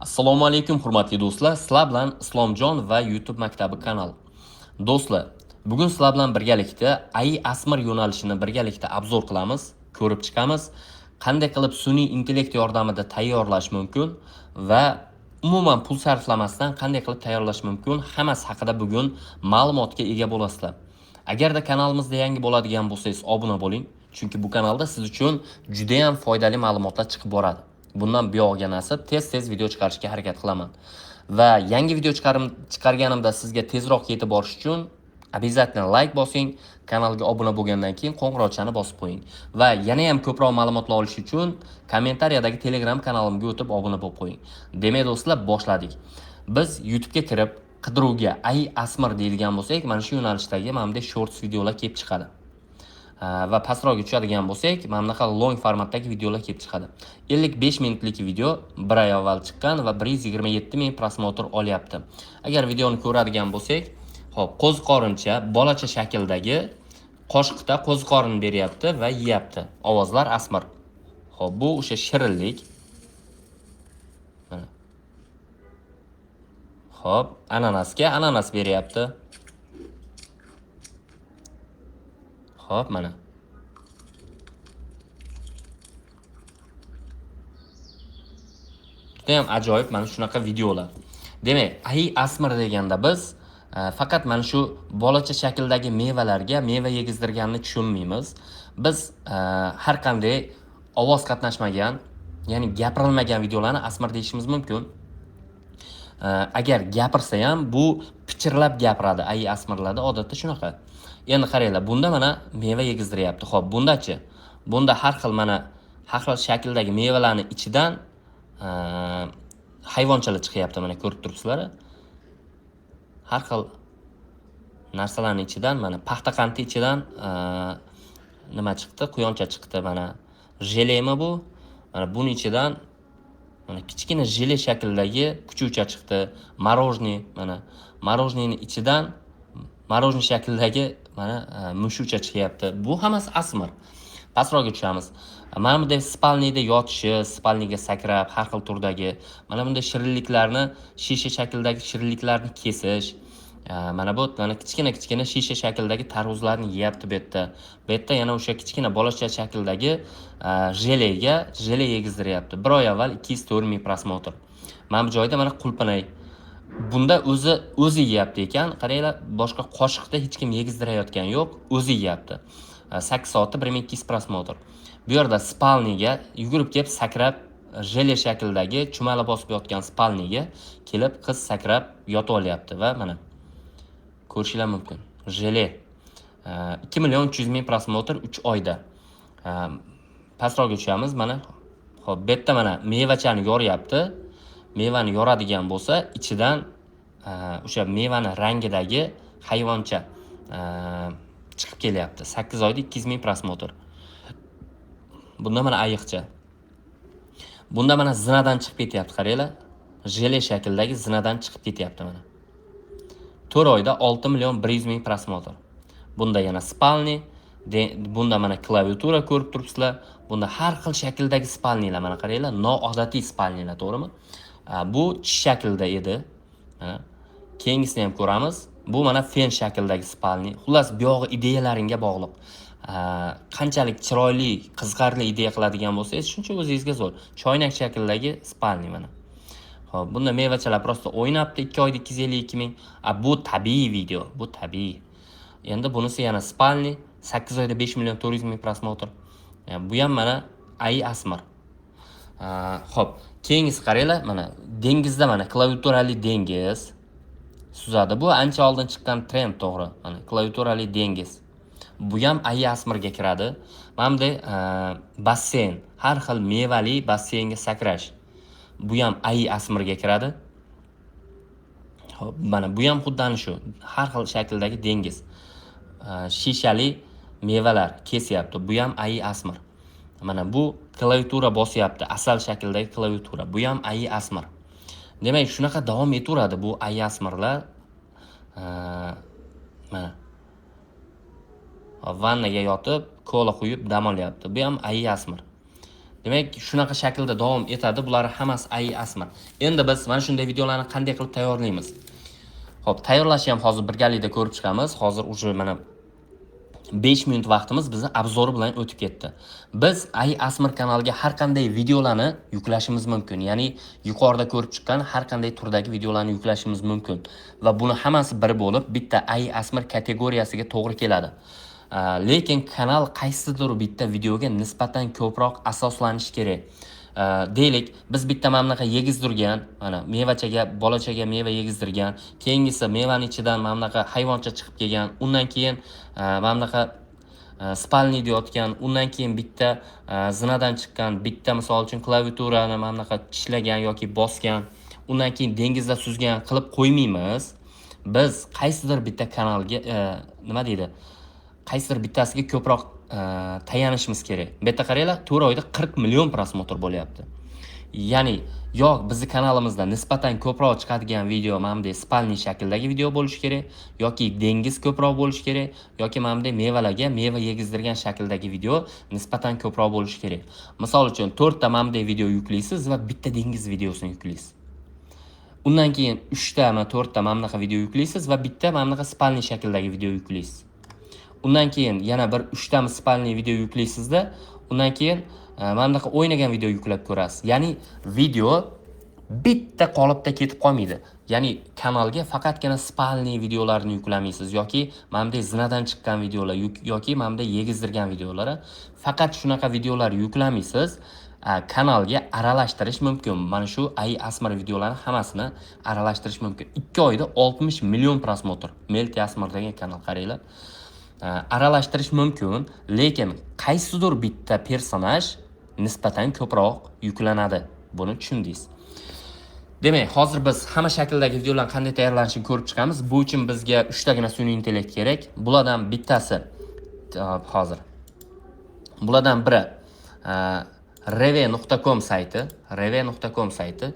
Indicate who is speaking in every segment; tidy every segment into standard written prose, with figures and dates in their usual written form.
Speaker 1: Assalomu alaykum hurmatli do'stlar, sizlar bilan Islomjon va YouTube maktabi kanali. Do'stlar, bugun sizlar bilan birgalikda AI ASMR yo'nalishini birgalikda obzor qilamiz, ko'rib chiqamiz. Qanday qilib sun'iy intellekt yordamida tayyorlash mumkin va umuman pul sarflamasdan qanday qilib tayyorlash mumkin, hammasi haqida bugun ma'lumotga ega bo'lasizlar. Agarda kanalimizda yangi bo'ladigan bo'lsangiz, obuna bo'ling, chunki bu kanalda siz uchun juda ham foydali ma'lumotlar chiqib boradi. Bundan buyog'iga nasib tez-tez video chiqarishga harakat qilaman. Va yangi video chiqarganimda sizga tezroq yetib borish uchun обязательно like bosing, kanalga obuna bo'lgandan keyin qo'ng'iroqchani bosib qo'ying. Va yana ham ko'proq ma'lumotlar olish uchun kommentariyadagi Telegram kanalimga o'tib obuna bo'lib qo'ying. Demak do'stlar, boshladik. Biz YouTube'ga kirib qidiruvga AI ASMR deydigan bo'lsak, mana shu yo'nalishdagi mana bunday shorts videolar kelib chiqadi. Va pastroqga tushadigan bo'lsak, mana bunaqa long formatdagi videolar kelib chiqadi. 55 minutlik video bir oy avval chiqqan va 127 ming prosmotr olyapti. Agar videoni ko'radigan bo'lsak, xo'p, qo'ziqorincha bolacha shakldagi qoshiqda qo'ziqorin beryapti va yeyapti. Ovozlar ASMR. Xo'p, bu o'sha shirinlik. Mana. Xo'p, ananasga ananas beryapti. Xo'p, mana. Juda ham ajoyib mana shunaqa videolar. Demak, AI ASMR deganda biz faqat mana shu bolacha shakldagi mevalarga meva yegizdirganini tushunmaymiz. Biz har qanday ovoz qatnashmagan, ya'ni gapirilmagan videolarni ASMR deyishimiz mumkin. Agar gapirsa ham bu pichirlab gapiradi. AI ASMRlarda odatda shunaqa. Endi qaranglar, bunda mana meva yegizdiryapti. Xo'p, bundachi? Bunda har xil mana har xil shakldagi mevalarning ichidan hayvonchalar chiqyapti, mana ko'rib turibsizlar. Har xil narsalarning ichidan mana paxta qanti ichidan nima chiqdi? Quyoncha chiqdi mana. Jelemi bu? Mana buning ichidan mana kichkina jele shaklidagi kuchukcha chiqdi. Morojniy, mana morojniyning ichidan morojniy shaklidagi mana mushukcha chiqyapti. Bu hammasi ASMR. Pastroqga tushamiz. Mana bunday spalniyda yotishi, spalniga sakrab, har xil turdagi mana bunday shirinliklarni, shisha shaklidagi shirinliklarni kesish. Mana bu mana kichkina-kichkina shisha shaklidagi tarvuzlarni yeyapti bu yerda. Bu yerda yana o'sha kichkina bolacha shakldagi jelega jele yegizdiryapti. Bir oy avval 204 ming prosmotr. Mana bu joyda mana qulpinay. Bunda o'zi yeyapti ekan. Qaranglar, boshqa qoshiqda hech kim yegizdirayotgan yo'q, o'zi yeyapti. 8 soatda 1200 prosmotr. Bu yerda spalniga yugurib kelib sakrab jele shaklidagi chumala bosib yotgan spalniga kelib qiz sakrab yotib olyapti va mana ko'rishinglar mumkin. Jele. 2 million 300 ming prosmotr 3 oyda. Pastroqga tushamiz mana. Xo'p, bu yerda mana mevachani yoryapti. Mevani yoradigan bo'lsa, ichidan o'sha mevani rangidagi hayvoncha chiqib kelyapti. 8 oyda 200 ming prosmotr. Bunda mana ayiqcha. Bunda mana zinadan chiqib ketyapti, qaranglar. Jele shaklidagi zinadan chiqib ketyapti mana. 4 oyda 6 million 100 ming prosmotr. Bunda yana spalni, bunda mana klaviatura ko'rib turibsizlar. Bunda har xil shakldagi spalnilar, mana qaranglar, noodatiy spalnilar, to'g'rimi? Bu tish shaklida edi. Mana keyingisini ham ko'ramiz. Bu mana fen shaklidagi spalni. Xullas, bu yog'i ideyalaringga bog'liq. Qanchalik chiroyli, qiziqarli ideya qiladigan bo'lsangiz, shuncha o'zingizga zo'r. Choynak shaklidagi spalni mana. Xo'p, bunda mevachalar prosta o'ynabdi 2 oyda 252 ming. Bu tabiiy video, bu tabiiy. Endi bunisi yana spalni 8 oyda 5 million 400 ming prosmotr. Bu ham mana AI ASMR. Xo'p, keyingisi qaranglar, mana dengizda mana klaviaturali dengiz suzadi. Bu ancha oldin chiqqan trend, to'g'ri. Mana klaviaturali dengiz. Bu ham AI ASMRga kiradi. Mana bunday basseyn, har xil mevali basseynga sakrash. Bu ham AI ASMRga kiradi. Xo'p, mana bu ham xuddi ana shu, har xil shakldagi dengiz. Shishali mevalar kesyapti. Bu ham AI ASMR. Mana bu klaviatura bosyapti, asal shaklidagi klaviatura. Bu ham AI ASMR. Demak, shunaqa davom etaveradi bu AI ASMRlar. Mana vannaga yotib, kola quyib dam olyapti. Bu ham AI ASMR. Demak, shunaqa shaklda davom etadi. Bular hammasi AI ASMR. Endi biz mana shunday videolarni qanday qilib tayyorlaymiz? Xo'p, tayyorlashni ham hozir birgalikda ko'rib chiqamiz. Hozir уже mana 5 minut vaqtimiz bizni obzor bilan o'tib ketdi. Biz AI ASMR kanaliga har qanday videolarni yuklashimiz mumkin. Ya'ni yuqorida ko'rib chiqqan har qanday turdagi videolarni yuklashimiz mumkin va buni hammasi bir bo'lib bitta AI ASMR kategoriyasiga to'g'ri keladi. Lekin kanal qaysidir bitta videoga nisbatan ko'proq asoslanishi kerak. Deylik, biz bitta mana bunaqa yegizdirgan, mana mevachaga, bolachaga meva yegizdirgan, keyingisi mevani ichidan mana bunaqa hayvoncha chiqib kelgan, undan keyin mana bunaqa spalniyda yotgan, undan keyin bitta zinadan chiqqan, bitta misol uchun klaviaturani mana bunaqa tishlagan yoki bosgan, undan keyin dengizda suzgan qilib qo'ymaymiz. Biz qaysidir bitta kanalga, nima deydi? Qaysidir bittasiga ko'proq tayanishimiz kerak. Bu yerda qaranglar, 4 oyda 40 million prosmotr bo'lyapti. Ya'ni yo bizni kanalimizda nisbatan ko'proq chiqadigan video mana bunday spalniy shaklidagi video bo'lishi kerak, yoki dengiz ko'proq bo'lishi kerak, yoki mana bunday mevalarga meva yegizdirgan shakldagi video nisbatan ko'proq bo'lishi kerak. Misol uchun 4 ta mana bunday video yuklaysiz va bitta dengiz videosini yuklaysiz. Undan keyin 3 tami 4 ta mana bunaqa video yuklaysiz va bitta mana bunaqa spalniy shakldagi video yuklaysiz. Undan keyin yana bir 3 tami spalniy video yuklaysizda, undan keyin mana bunaqa o'ynagan video yuklab ko'rasiz. Ya'ni video bitta qolipda ketib qolmaydi. Ya'ni kanalga faqatgina spalniy videolarni yuklamaysiz yoki mana bunday zinadan chiqqan videolar yoki mana bunday yegizdirgan videolar, faqat shunaqa videolar yuklamaysiz. Kanalga aralashtirish mumkin. Mana shu AI ASMR videolarni hammasini aralashtirish mumkin. 2 oyda 60 million prosmotr. Melti ASMR degan kanal, qaranglar. Aralashtirish mumkin, lekin qaysidir bitta personaj nisbatan ko'proq yuklanadi. Buni tushundingiz. Demak, hozir biz hamma shakldagi videolarni qanday tayyorlanishini ko'rib chiqamiz. Bu uchun bizga 3 tagina sun'iy intellekt kerak. Bulardan bittasi, hozir. Bulardan biri reve.com sayti, reve.com sayti.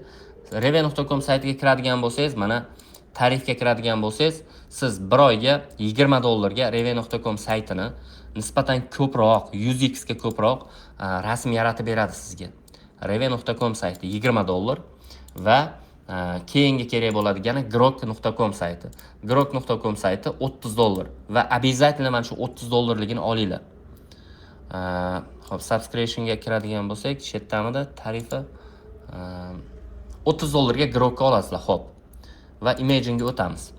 Speaker 1: reve.com saytiga kiradigan bo'lsangiz, mana tarifga kiradigan bo'lsangiz, siz bir oyga 20 dollarga reve.com saytini nisbatan ko'proq, 100x ga ko'proq rasm yaratib beradi sizga. reve.com sayti 20 dollar va keyingi kerak bo'ladigani grok.com sayti. grok.com sayti 30 dollar va обязательно mana shu 30 dollarligini olinglar. Xo'p, subscriptionga kiradigan bo'lsak, shu yerdamidi tarifi? 30 dollarga Grokka olasizlar, xo'p. Va Imagine'ga o'tamiz.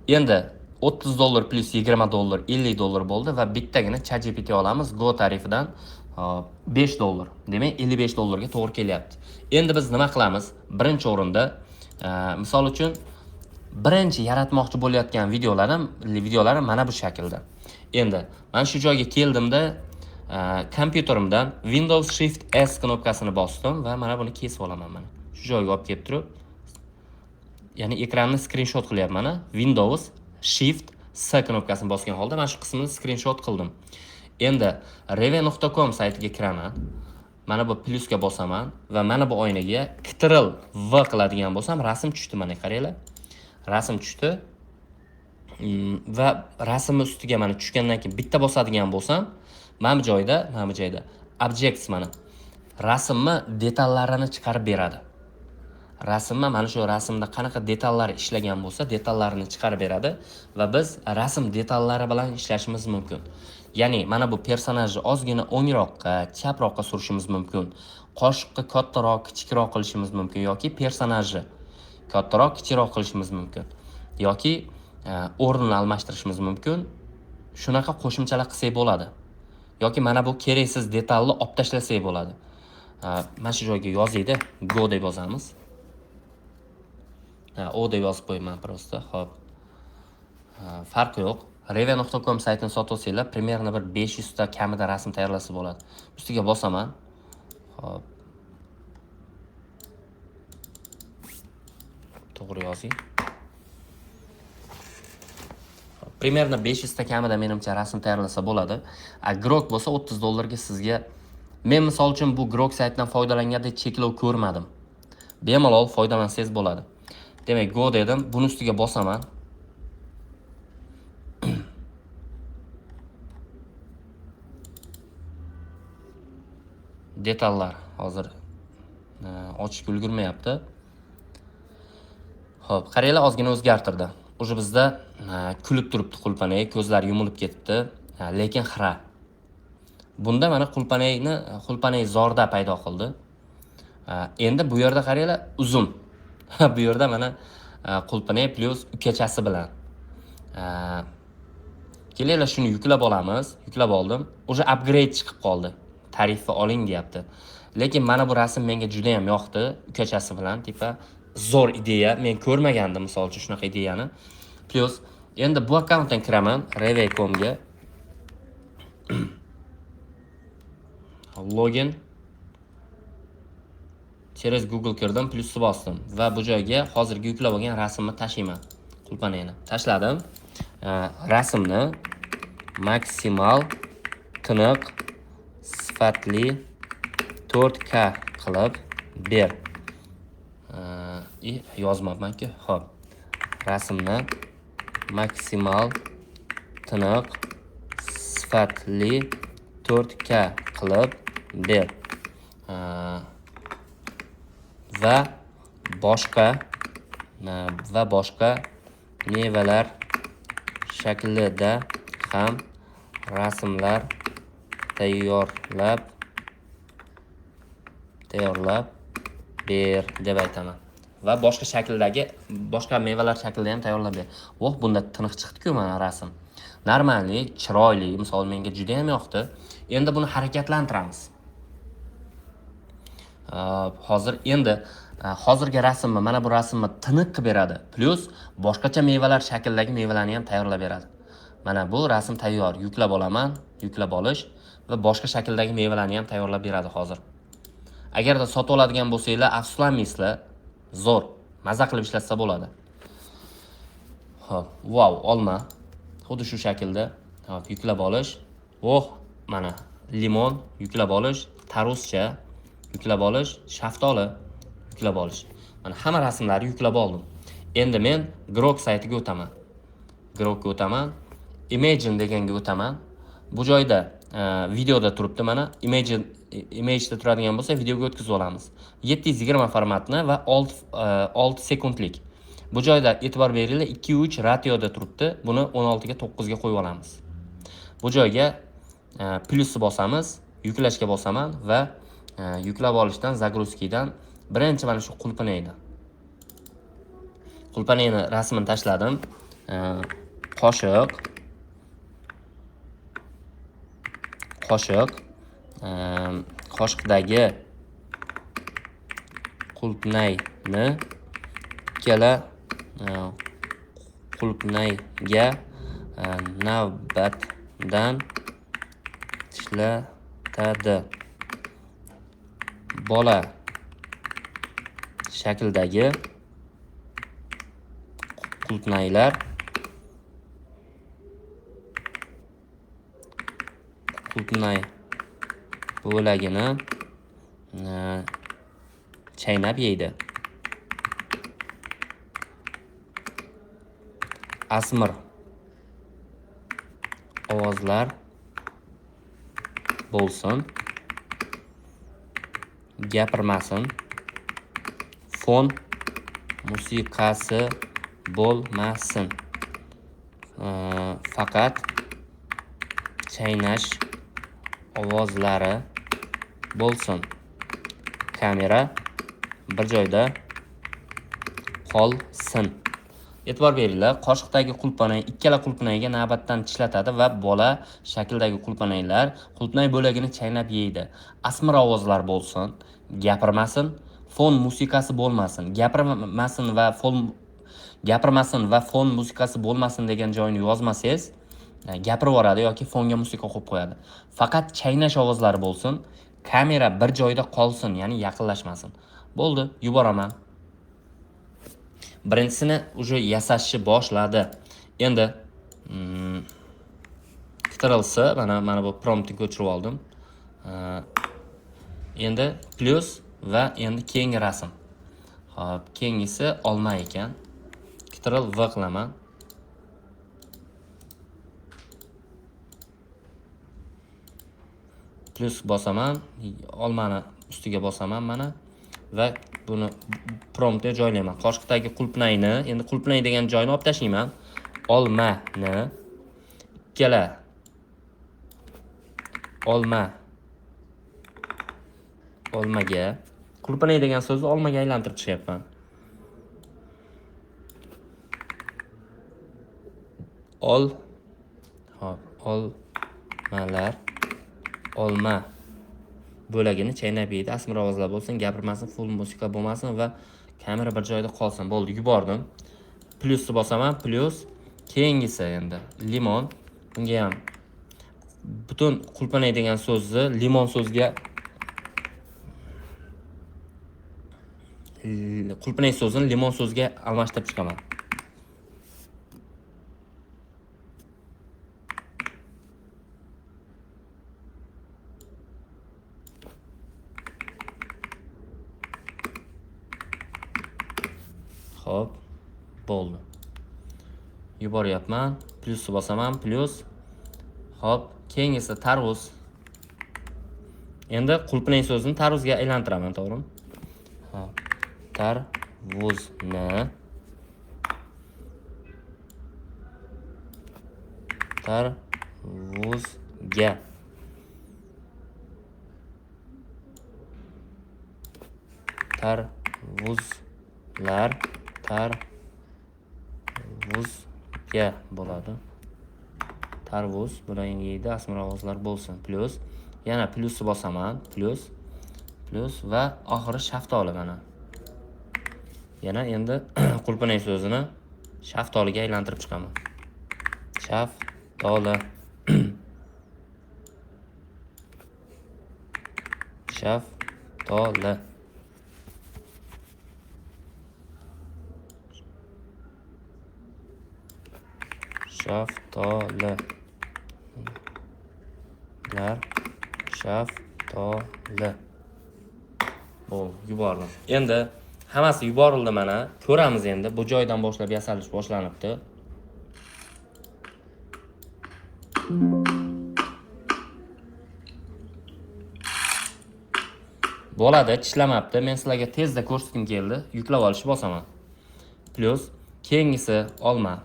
Speaker 1: Endi 30 dollar plus 20 dollar 50 dollar bo'ldi va bittagina ChatGPT olamiz Go tarifidan, hop, 5 dollar. Demak, 55 dollarga to'g'ri kelyapti. Endi biz nima qilamiz? Birinchi o'rinda, misol uchun birinchi yaratmoqchi bo'layotgan videolarim mana bu shaklda. Endi mana shu joyga keldimda, kompyuterimdan Windows Shift S knopkasini bosdim va mana buni kesib olaman mana. Shu joyga olib kelib turib, ya'ni ekranni skrinshot qilyapman. Windows Shift S knopkasini bosgan holda mana shu qismini skrinshot qildim. Endi reve.com saytiga kiraman. Mana bu plyusga bosaman va mana bu oynaga Ctrl V qiladigan bo'lsam rasm tushdi, mana qaranglar. Rasm tushdi. Va rasmni ustiga mana tushgandan keyin bitta bosadigan bo'lsam, mana bu joyda objects mana rasmni detallarini chiqarib beradi. Rasmni mana shu rasmda qanaqa detallar ishlagan bo'lsa, detallarini chiqarib beradi va biz rasm detallari bilan ishlashimiz mumkin. Ya'ni mana bu personajni ozgina o'ngroqqa, chaproqqa surishimiz mumkin. Qoshiqni kattaroq, kichikroq qilishimiz mumkin yoki personajni kattaroq, kichikroq qilishimiz mumkin yoki o'rnini almashtirishimiz mumkin. Shunaqa qo'shimchalar qilsak bo'ladi. Yoki mana bu keraksiz detalni olib tashlasak bo'ladi. Mana shu joyga yozaydi, go deb yozamiz. Ha, o deb yozib qo'yman prosta. Xo'p. Farqi yo'q. reve.com saytini sotib olsanglar, примерно bir 500 ta kamida rasm tayyorlasa bo'ladi. Ustiga bosaman. Xo'p. To'g'ri yozing. Xo'p, примерно 500 ta kamida menimcha rasm tayyorlasa bo'ladi. A Grok bo'lsa 30 dollarga sizga, men misol uchun bu Grok saytidan foydalanganda cheklov ko'rmadim. Bemalol foydalansangiz bo'ladi. Demak, go dedim, buni ustiga bosaman. Detallar. Hozir ochishga ulgurmayapti. Xo'p, qaranglar, ozgina o'zgartirdi. Уже bizda kulib turibdi qulpanay, ko'zlari yumilib ketibdi, lekin xira. Bunda mana qulpanay zorda paydo qildi. Endi bu yerda qaranglar, uzum. Bu yerda mana qulpanay plus ukachasi bilan. Kelinglar, shuni yuklab olamiz. Yuklab oldim. Уже upgrade chiqib qoldi. Tarifni oling deyapti. Lekin mana bu rasm menga juda ham yoqdi, ukachasi bilan, tipa zo'r ideya. Men ko'rmagandim misol uchun shunaqa ideyani. Plus endi bu akkauntdan kiraman reve.comga. Login через Google kirdim, plusni bosdim va bu joyga hozirgi yuklab olgan rasmni tashlayman. Qulpanayni tashladim. Rasmni maksimal tiniq sifatli 4K qilib ber. Yozmabman-ku. Xo'p. Rasmni maksimal tiniq sifatli 4K qilib ber. Va boshqa mevalar shaklida ham rasmlar tayyorlab ber deb aytaman. Va boshqa shakldagi, boshqa mevalar shaklida ham tayyorlab ber. Voh, bunda tiniq chiqdi-ku mana rasm. Normalniy, chiroyli, misol menga juda ham yoqdi. Endi buni harakatlantiramiz. Hozir endi hozirgi rasmni, mana bu rasmni tiniq qilib beradi. Plus boshqacha mevalar shaklidagi mevalarni ham tayyorlab beradi. Mana bu rasm tayyor. Yuklab olaman, yuklab olish va boshqa shakldagi mevalarni ham tayyorlab beradi hozir. Agarda sotib oladigan bo'lsanglar, afsuslanmaysizlar. Zo'r, maza qilib ishlatsa bo'ladi. Xo'p, vau, olma. Xuddi shu shaklda. Xo'p, yuklab olish. Oh, mana limon yuklab olish, tarvuzcha yuklab olish, shaftoli yuklab olish. Mana hamma rasmlarni yuklab oldim. Endi men Grok saytiga o'taman. Grokka o'taman. Imagine deganga o'taman. Bu joyda videoda turibdi mana. Imagine, imageda turadigan bo'lsa, videoga o'tkazib olamiz. 720 formatni va 6 sekundlik. Bu joyda e'tibor beringlar, 2:3 ratioda turibdi. Buni 16 ga 9 ga qo'yib olamiz. Bu joyga plyusni bosamiz, yuklashga bosaman va yuklab olishdan, zagruzkidan birinchi mana shu qulpinayni. Qulpinayni rasmini tashladim. Qoshiq, qoshiqdagi qulpnayni ikkala qulpnayga navbatdan tishlatadi. Bola shaklidagi qulpnaylar qulpnay bo'lagini chaynab yeydi. Asmir ovozlar bo'lsin, gapirmasin, fon musiqasi bo'lmasin. Faqat chaynash ovozlari bo'lsin. Kamera bir joyda qolsin. E'tibor beringlar, qoshiqdagi qulpinay ikkala qulpinayga navbatdan tishlatadi va bola shaklidagi qulpinaylar qulpinay bo'lagini chaynab yeydi. Asmir ovozlar bo'lsin, gapirmasin, fon musiqasi bo'lmasin. Gapirmasin va fon musiqasi bo'lmasin degan joyini yozmasangiz, gapirib yuboradi yoki fonga musiqa qo'yib qo'yadi. Faqat chaynash ovozlari bo'lsin, kamera bir joyda qolsin, ya'ni yaqinlashmasin. Bo'ldi, yuboraman. Birinchisini уже yasashni boshladi. Endi Ctrl-C, mana bu promptni ko'chirib oldim. Endi plus va endi keyingi rasm. Xo'p, keyingisi olma ekan. Ctrl V qilaman. Plus bosaman, olmani Ustiga bosaman mana va buni promptga joylayman. Qoshiqdagi qulpnayni, endi qulpnay degan joyni olib tashlayman. Olmani ikkala olma olmaga, qulpnay degan so'zni olmaga aylantirib chiqyapman. Ol, hop, olmalar olma bo'lagini chaynab yeydi. Asmir ovozlar bo'lsin, gapirmasin, full musiqa bo'lmasin va kamera bir joyda qolsin. Bo'ldi, yubordim. Plyusni bosaman, plyus. Keyingisi endi limon. Bunga ham butun qulpinay degan so'zni limon so'ziga, qulpinay so'zini limon so'ziga almashtirib chiqaman. Xo'p, bo'ldi. Yuboryapman. Plyusni bosaman, plyus. Xo'p, keyingisi tarvuz. Endi qulpinay so'zini tarvuzga aylantiraman, to'g'rimi? Xo'p, tarvuzni tarvuzga tarvuzlar tarvuzga bo'ladi. Tarvuz bo'lagini yeydi, asmir ovozlar bo'lsin. Plyus. Yana plyusni bosaman. Plyus. Plyus va oxiri shaftoli mana. Yana endi qulpinay so'zini shaftoliga aylantirib chiqaman. Shaftoli. Shaftoli. Shaftoli. Lar shaftoli. Bo'ldi, yubordim. Endi hammasi yuborildi mana. Ko'ramiz endi bu joydan boshlab yasalish boshlanibdi. Bo'ladi, tishlamabdi. Men sizlarga tezda ko'rsatgim keldi. Yuklab olishni bosaman. Plyus keyingisi olma.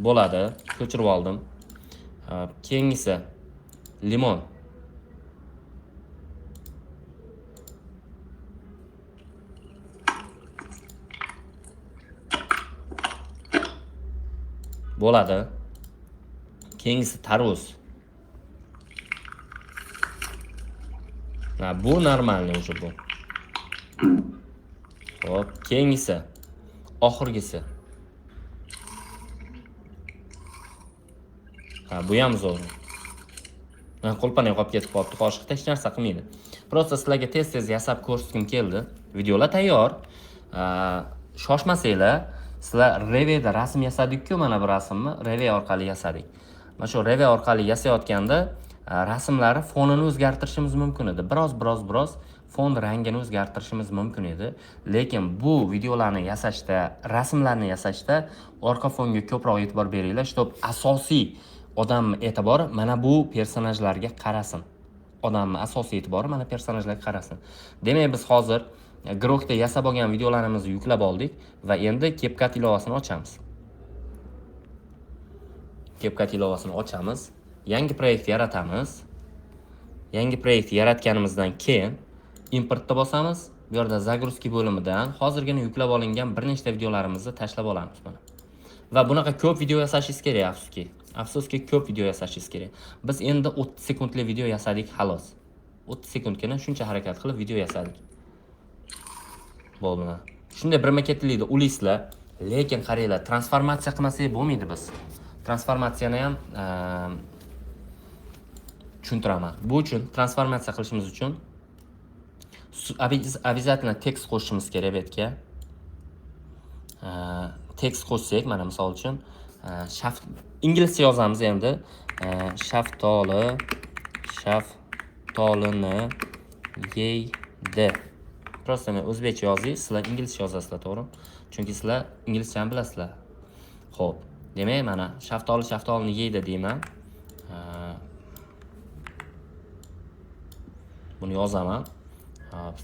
Speaker 1: Bo'ladi, ko'chirib oldim. Keyingisi limon. Bo'ladi. Keyingisi tarvuz. Ha, bu normalniy уже bu. Xo'p, keyingisi, oxirgisi. Ha, bu ham zo'r. Ha, qulpinay qolib ketib qolibdi, qoshiqda hech narsa qilmaydi. Prosta sizlarga tez-tez yasab ko'rsatgim keldi. Videolar tayyor. Shoshmasanglar, sizlar Reveda rasm yasadik-ku, mana bu rasmni Reve orqali yasadik. Mana shu Reve orqali yasayotganda rasmlari fonini o'zgartirishimiz mumkin edi. Biroz, biroz, biroz fon rangini o'zgartirishimiz mumkin edi. Lekin bu videolarni yasashda, rasmlarni yasashda orqa fonga ko'proq e'tibor beringlar, shtob asosiy odamning e'tibori mana bu personajlarga qarasin. Odamning asosiy e'tibori mana personajlarga qarasin. Demak, biz hozir Grokda yasab olgan videolarimizni yuklab oldik va endi CapCut ilovasini ochamiz. CapCut ilovasini ochamiz. Yangi proyekt yaratamiz. Yangi proyekt yaratganimizdan keyin importni bosamiz. Bu yerda загрузки bo'limidan hozirgina yuklab olingan bir nechta videolarimizni tashlab olamiz mana. Va bunaqa ko'p video yasashingiz kerak, afsuski. Afsuski ko'p video yasashingiz kerak. Biz endi 30 sekundli video yasadik xolos. 30 sekundgina shuncha harakat qilib video yasadik. Bo'ldi. Shunday bir maketlikda uliysizlar, lekin qaranglar, transformatsiya qilmasak bo'lmaydi biz. Transformatsiyani ham tushuntiraman. Bu uchun transformatsiya qilishimiz uchun обязательно tekst qo'shishimiz kerak bu yerga. Tekst qo'shsak, mana misol uchun, shaft inglizcha yozamiz endi. Shaftoli, shaftolini yeydi. Prosta men o'zbekcha yozay, sizlar inglizcha yozasizlar, to'g'rimi? Chunki sizlar inglizchani bilasizlar. Xo'p, demak, mana shaftoli shaftolini yeydi deyman. Buni yozaman.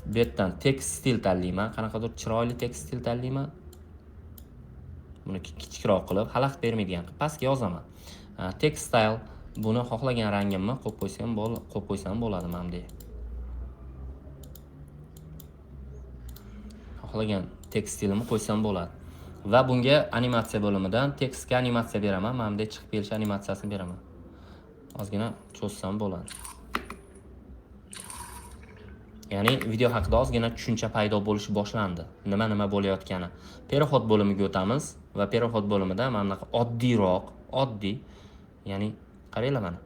Speaker 1: Bu yerdan text stil tanlayman. Qanaqadir chiroyli text stil tanlayman. Buni kichikroq qilib, xalaqit bermaydigan qilib pastga yozaman. Text style, buni xohlagan rangimni qo'yib qo'ysam qo'yib qo'ysam bo'ladi mana bunday. Xohlagan text stilimni qo'ysam bo'ladi. Va bunga animatsiya bo'limidan tekstga animatsiya beraman. Mana bunday chiqib kelish animatsiyasini beraman. Ozgina cho'zsam bo'ladi. Ya'ni video haqida ozgina tushuncha paydo bo'lishi boshlandi. Nima-nima bo'layotgani. Переход bo'limiga o'tamiz va переход bo'limida mana bunaqa oddiyroq, oddiy, ya'ni qaranglar mana.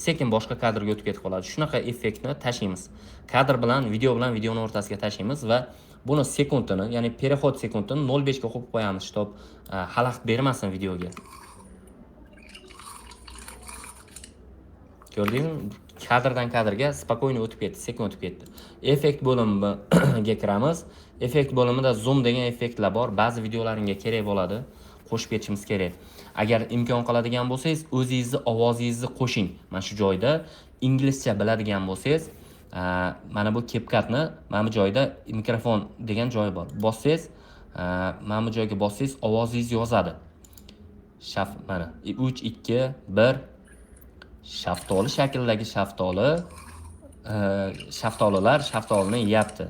Speaker 1: Sekin boshqa kadrga o'tib ketib qoladi. Shunaqa effektni tashlaymiz. Kadr bilan video bilan videoni o'rtasiga tashlaymiz va buni sekundini, ya'ni переход sekundini 0.5 ga qo'yib qo'yamiz, shtob xalaqit bermasin videoga. Ko'rdingizmi? Kadrdan kadrga spokойно o'tib ketdi, sekin o'tib ketdi. Effekt bo'limiga kiramiz. Effekt bo'limida zoom degan effektlar bor. Ba'zi videolaringga kerak bo'ladi, qo'shib ketishimiz kerak. Agar imkon qoladigan bo'lsangiz, o'zingizni ovozingizni qo'shing. Mana shu joyda inglizcha biladigan bo'lsangiz, mana bu CapCutni mana bu joyda mikrofon degan joyi bor. Bossangiz, mana bu joyga bossangiz ovozingiz yozadi. Shaf mana 3 2 1 shaftoli shaklidagi shaftoli, shaftolilar shaftolini yeyapti.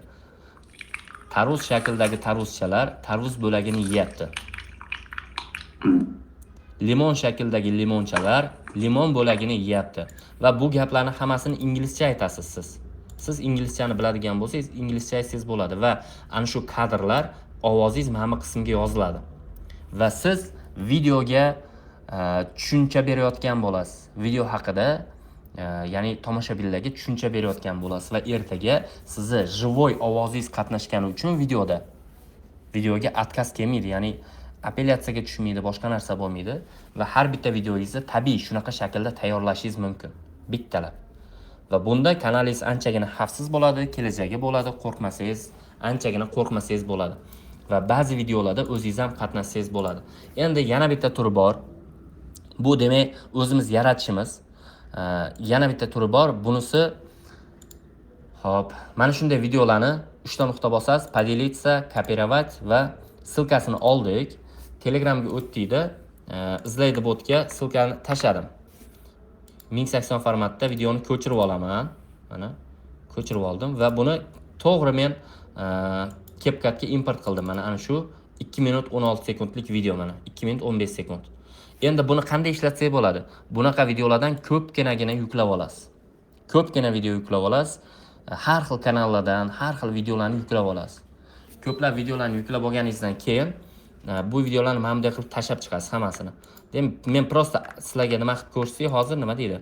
Speaker 1: Tarvuz shaklidagi tarvuzchalar tarvuz bo'lagini yeyapti. Limon shaklidagi limonchalar limon bo'lagini yeyapti. Va bu gaplarni hammasini inglizcha aytasiz siz. Siz inglizchani biladigan bo'lsangiz, inglizcha aytsangiz bo'ladi va ana shu kadrlar ovozingiz mana bu qismga yoziladi. Va siz videoga tushuncha berayotgan bo'lasiz. Video haqida, ya'ni tomoshabinlarga tushuncha berayotgan bo'lasiz va ertaga sizni живой ovozingiz qatnashgani uchun videoga отказ kelmaydi, ya'ni apellyatsiyaga tushmaydi, boshqa narsa bo'lmaydi va har bitta videongizni tabiiy shunaqa shaklda tayyorlashingiz mumkin, bittalab. Va bunda kanalingiz anchagina xavfsiz bo'ladi, kelajagi bo'ladi, qo'rqmasangiz, anchagina qo'rqmasangiz bo'ladi. Va ba'zi videolarda o'zingiz ham qatnashsangiz bo'ladi. Endi yana bitta turi bor. Bu demak o'zimiz yaratishimiz. Yana bitta turi bor. Bunisi hop, mana shunday videolarni 3 ta nuqta bosasiz, поделиться, копировать va ссылкасini oldik. Telegramga o'tdikda, izlaydi botga ссылкani tashladim. 1080 formatda videoni ko'chirib olaman. Mana ko'chirib oldim va buni to'g'ri men CapCutga import qildim. Mana ana shu 2 minut 16 sekundlik video mana 2 minut 15 sekund. Endi buni qanday ishlatsak bo'ladi? Bunaqa videolardan ko'pginagina yuklab olasiz. Ko'pgina video yuklab olasiz. Har xil kanallardan har xil videolarni yuklab olasiz. Ko'plab videolarni yuklab olganingizdan keyin bu videolarni mana bunday qilib tashlab chiqasiz hammasini. Demak, men prosta sizlarga nima qilib ko'rsatay hozir, nima deydi?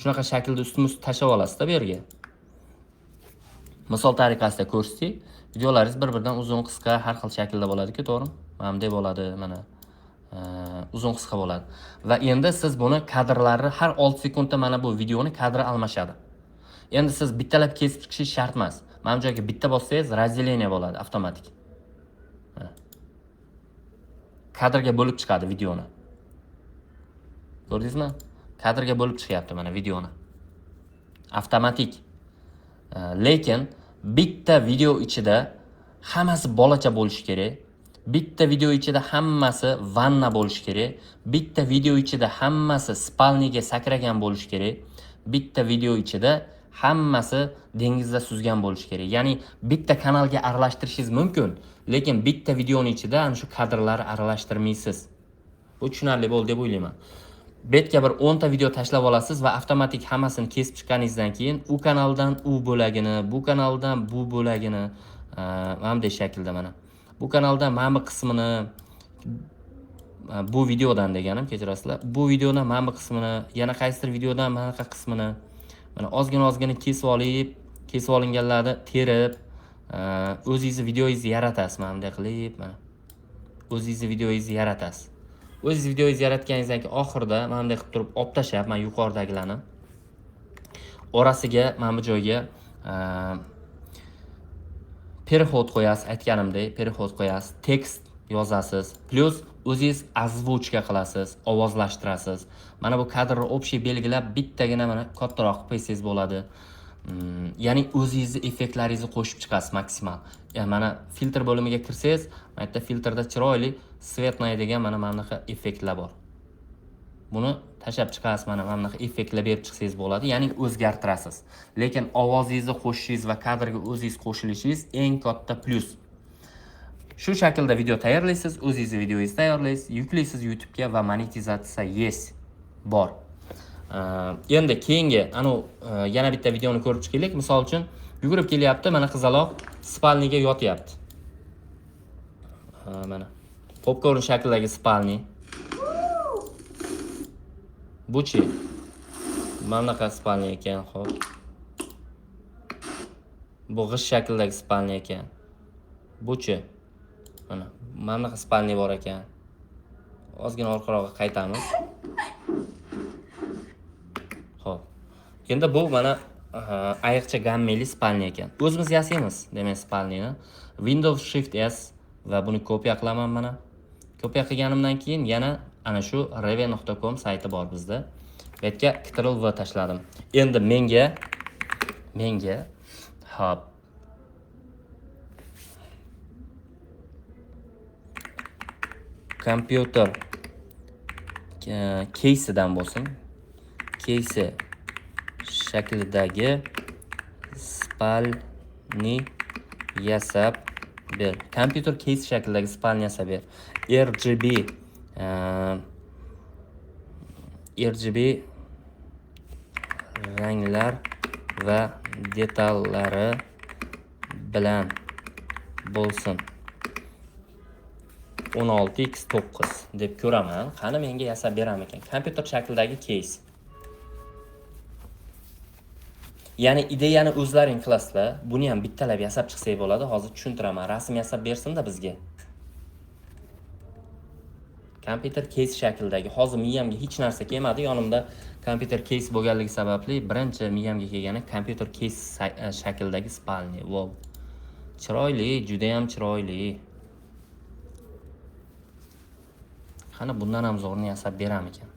Speaker 1: Shunaqa shaklda ustma-ust tashlab olasizda bu yerga. Misol tariqasida ko'rsatay. Videolaringiz bir-biridan uzun, qisqa, har xil shaklda bo'ladi-ku, to'g'rimi? Mana bunday bo'ladi, mana uzun qisqa bo'ladi. Va endi siz buni kadrlarni har 6 sekundda mana bu videoni kadri almashadi. Endi siz bittalab kesib chiqishingiz shart emas. Mana bu joyga bitta bossangiz разделение bo'ladi avtomatik. Kadrga bo'lib chiqadi videoni. Ko'rdingizmi? Kadrga bo'lib chiqyapti mana videoni. Avtomatik. Lekin bitta video ichida hammasi bolacha bo'lishi kerak. Bitta video ichida hammasi vanna bo'lishi kerak. Bitta video ichida hammasi spalniga sakragan bo'lishi kerak. Bitta video ichida hammasi dengizda suzgan bo'lishi kerak. Ya'ni bitta kanalga aralashtirishingiz mumkin, lekin bitta videoni ichida ana shu kadrlarni aralashtirmaysiz. Bu tushunarli bo'ldi deb o'ylayman. Betga bir 10 ta video tashlab olasiz va avtomatik hammasini kesib chiqqaningizdan keyin u kanaldan u bo'lagini, bu kanaldan bu bo'lagini, mana bunday shaklda mana. Bu kanaldan mana bu qismini, bu videodan deganim, kechirasizlar. Bu videodan mana bu qismini, yana qaysidir videodan mana bunaqa qismini, mana ozgina-ozgina kesib olib, kesib olinganlarni terib, o'zingizni videongizni yaratasiz mana bunday qilib, mana. O'zingizni videongizni yaratasiz. O'zingiz videongizni yaratganingizdan keyin oxirida mana bunday qilib turib olib tashlab, mana yuqoridagilarni orasiga mana bu joyga переход qo'yasiz, aytganimdek, переход qo'yasiz, tekst yozasiz, plyus o'zingiz озвучка qilasiz, ovozlashtirasiz. Mana bu kadrni общий belgilab bittagina mana kattaroq qilib qo'ysangiz bo'ladi. Ya'ni o'zingizni effektlaringizni qo'shib chiqasiz maksimal. Mana filtr bo'limiga kirsangiz, mana yerda filtrda chiroyli svetnay degan mana bunaqa effektlar bor. Buni tashlab chiqasiz, mana bunaqa effektlar berib chiqsangiz bo'ladi, ya'ni o'zgartirasiz. Lekin ovozingizni qo'shishingiz va kadrga o'zingiz qo'shilishingiz eng katta plyus. Shu shaklda video tayyorlaysiz, o'zingizni videongizni tayyorlaysiz, yuklaysiz YouTube'ga va monetizatsiya yes bor. Endi keyingi yana bitta videoni ko'rib chiqaylik. Misol uchun yugurib kelyapti, mana qizaloq spalniga yotyapti. Mana popkorn shaklidagi spalni. Buchi mana bunaqa spalni ekan, xo'p. Bu g'isht shaklidagi spalni ekan. Buchi mana bunaqa spalni bor ekan. Ozgina orqaroqqa qaytamiz. Xo'p. Endi bu mana ayiqcha gammeli spalni ekan. O'zimiz yasaymiz, demak spalnini. Windows Shift S va buni kopiya qilaman mana. Kopiya qilganimdan keyin yana ana shu reve.com sayti bor bizda. Bu yerga Ctrl V tashladim. Endi menga hop kompyuter кейsidan bo'lsin. Кейsi shaklidagi spalni yasab ber. Kompyuter кейsi shaklidagi spalni yasab ber. RGB ranglar va detallari bilan bo'lsin. 16x9 deb ko'raman. Qani menga yasab beramikan? Kompyuter shaklidagi кейs. Ya'ni ideyani o'zlaring qilasizlar. Buni ham bittalab yasab chiqsak bo'ladi. Hozir tushuntiraman. Rasm yasab bersin-da bizga. Kompyuter кейs shaklidagi. Hozir miyamga hech narsa kelmadi. Yonimda kompyuter кейs bo'lganligi sababli birinchi miyamga kelgani kompyuter кейs shaklidagi spalni. Wow. Chiroyli, juda ham chiroyli. Qani bundan ham zo'rini yasab beramikan?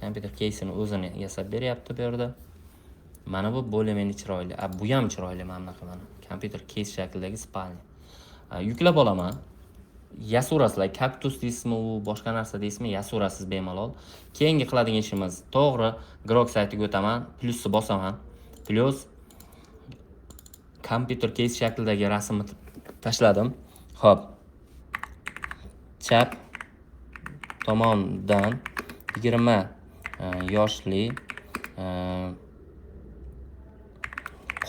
Speaker 1: Kompyuter keysini o'zini yasab beryapti bu yerda. Mana bu bo'lmeni chiroyli. A, bu ham chiroyli mana bunaqa mana. Kompyuter keys shaklidagi spalni. Yuklab olaman. Yasurasizlar, kaktus deysizmi, u boshqa narsa deysizmi, yasurasiz bemalol. Keyingi qiladigan ishimiz to'g'ri Grok saytiga o'taman, plyusni bosaman. Plyus kompyuter keys shaklidagi rasmni tashladim. Xo'p. Chap tomondan 20 yoshli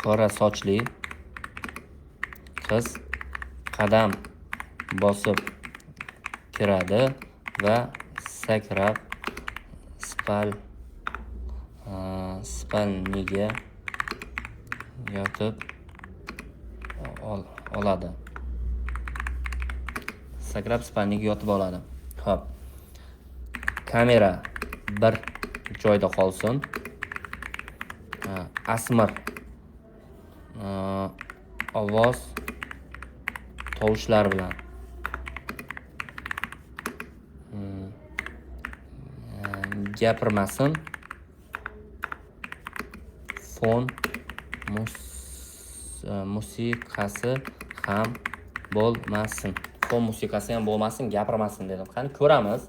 Speaker 1: qora sochli qiz qadam bosib kiradi va sakrab spalniga yotib oladi. Sakrab spalniga yotib oladi. Xo'p. Kamera bir joyda qolsin. Asmir ovoz tovushlar bilan. Gapirmasin. Fon musiqasi ham bo'lmasin. Fon musiqasi ham bo'lmasin, gapirmasin dedim. Qani ko'ramiz.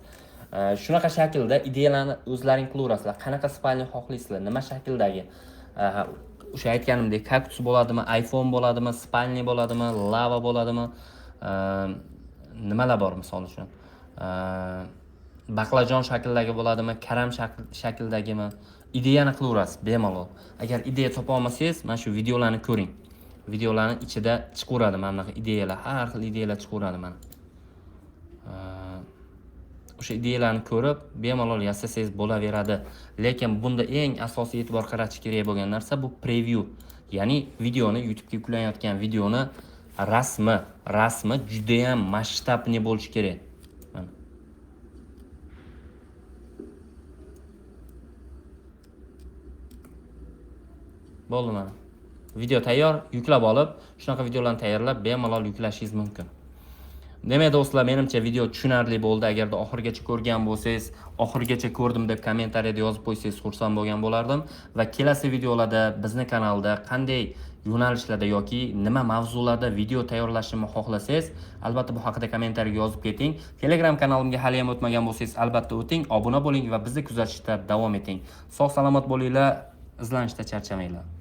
Speaker 1: Shunaqa shaklda ideyalarni o'zlaring qilaverasizlar. Qanaqa spalni xohlaysizlar, nima shakldagi? O'sha aytganimdek, kaktus bo'ladimi, iPhone bo'ladimi, spalni bo'ladimi, lava bo'ladimi? Nimalar bor misol uchun? Baqlajon shaklidagi bo'ladimi, karam shaklidagimi? Ideyani qilaverasiz bemalol. Agar ideya topa olmasangiz, mana shu videolarni ko'ring. Videolarning ichida chiqaveradi mana bunaqa ideyalar, har xil ideyalar chiqaveradi mana. O'sha ideyalarni ko'rib bemalol yasasangiz bo'laveradi. Lekin bunda eng asosiy e'tibor qaratish kerak bo'lgan narsa bu preview. Ya'ni videoni YouTube'ga yuklanayotgan videoni rasmi juda ham masshtabli bo'lishi kerak. Mana. Bo'ldi mana. Video tayyor, yuklab olib, shunaqa videolarni tayyorlab bemalol yuklashingiz mumkin. Demak, do'stlar, menimcha, video tushunarli bo'ldi. Agarda oxirigacha ko'rgan bo'lsangiz, "Oxirigacha ko'rdim" deb kommentariyada yozib qo'ysangiz, xursand bo'lgan bo'lardim. Va kelasi videolarda bizni kanalda qanday yo'nalishlarda yoki nima mavzularda video tayyorlashimni xohlasangiz, albatta bu haqida kommentariyaga yozib keting. Telegram kanalimga hali ham o'tmagan bo'lsangiz, albatta o'ting, obuna bo'ling va bizni kuzatishda davom eting. Sog' salomat bo'linglar, izlanishda charchamanglar.